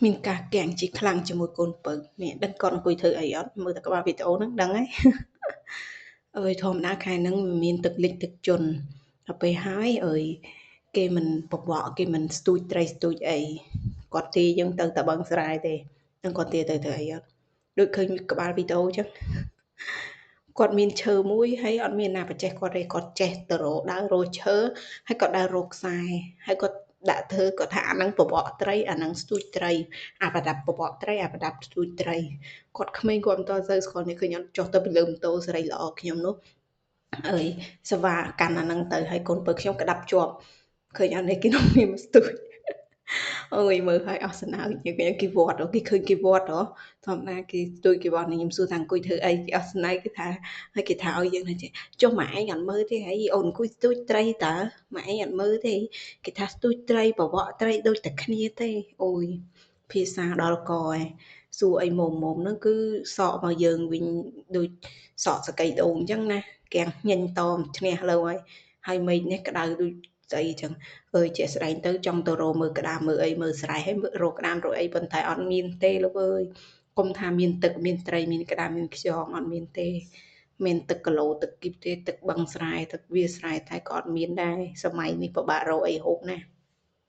មានការកាំងជាខ្លាំងជាមួយកូនពៅនេះដឹងគាត់អង្គុយធ្វើអីអត់មើលតែក្បាលវីដេអូហ្នឹងដឹងហើយអើយធម្មតាខែហ្នឹងមានទឹកលិចទឹកជន់ដល់ពេលហើយអើយគេមិនបបកគេមិនស្ទូចត្រីស្ទូចអីគាត់ទាយើងទៅតែបឹងស្រែទេនឹងគាត់ទាទៅធ្វើអីអត់ដូចឃើញក្បាលវីដេអូចឹងគាត់មានឈើមួយហើយអត់មានណាបច្ចេះគាត់ទេគាត់ចេះទៅរកដើររកឈើហើយគាត់ដើររកខ្សែហើយគាត់ដាក់ធ្វើគាត់ថាអាហ្នឹងបបកត្រីអាហ្នឹងស្ទូចត្រីអាប្រដាប់បបកត្រីអាប្រដាប់ស្ទូចត្រីគាត់ក្មេងគាត់មិនតសូវស្គាល់នេះឃើញអត់ចុះទៅពីលើម៉ូតូសេរីល្អខ្ញុំនោះអើយសវ៉ាកាន់អាហ្នឹងទៅហើយកូនពៅខ្ញុំក្តាប់ជាប់ឃើញអត់នេះគេនោះមានមកស្ទូចអូយមើលឲ្យអស់ស្នើគេគេវត្តគេឃើញគេវត្តហ៎ធម្មតាគេស្ទួយគេវត្តនេះខ្ញុំសួរថាអង្គុយធ្វើអីគេអស់ស្នើគេថាហើយគេថាឲ្យយើងថាចុះម៉ែឯងអត់មើលទេហើយអូនអង្គុយស្ទួយត្រីតើម៉ែឯងអត់មើលទេគេថាស្ទួយត្រីបវក់ត្រីដូចតែគ្នាទេអូយភាសាដល់កឯងសួរអីមុំមុំហ្នឹងគឺសក់មកយើងវិញដូចសក់សកៃដូងអញ្ចឹងណាកាំងញញតមឈ្នះលើហើយហើយមេឃនេះក្តៅដូចស្អីចឹងអើយជាក់ស្ដែងទៅចង់ទៅរកមើលក្តាមមើលអីមើលស្រែហើយមើលរកក្តាមរកអីប៉ុន្តែអត់មានទេលោកអើយកុំថាមានទឹកមានត្រីមានក្តាមមានខ្យងអត់មានទេមានទឹកគីឡូទឹកគីបទេទឹកបឹងស្រែទឹកវាស្រែតែក៏អត់មានដែរសម័យនេះពិបាករកអីហូបណាស់។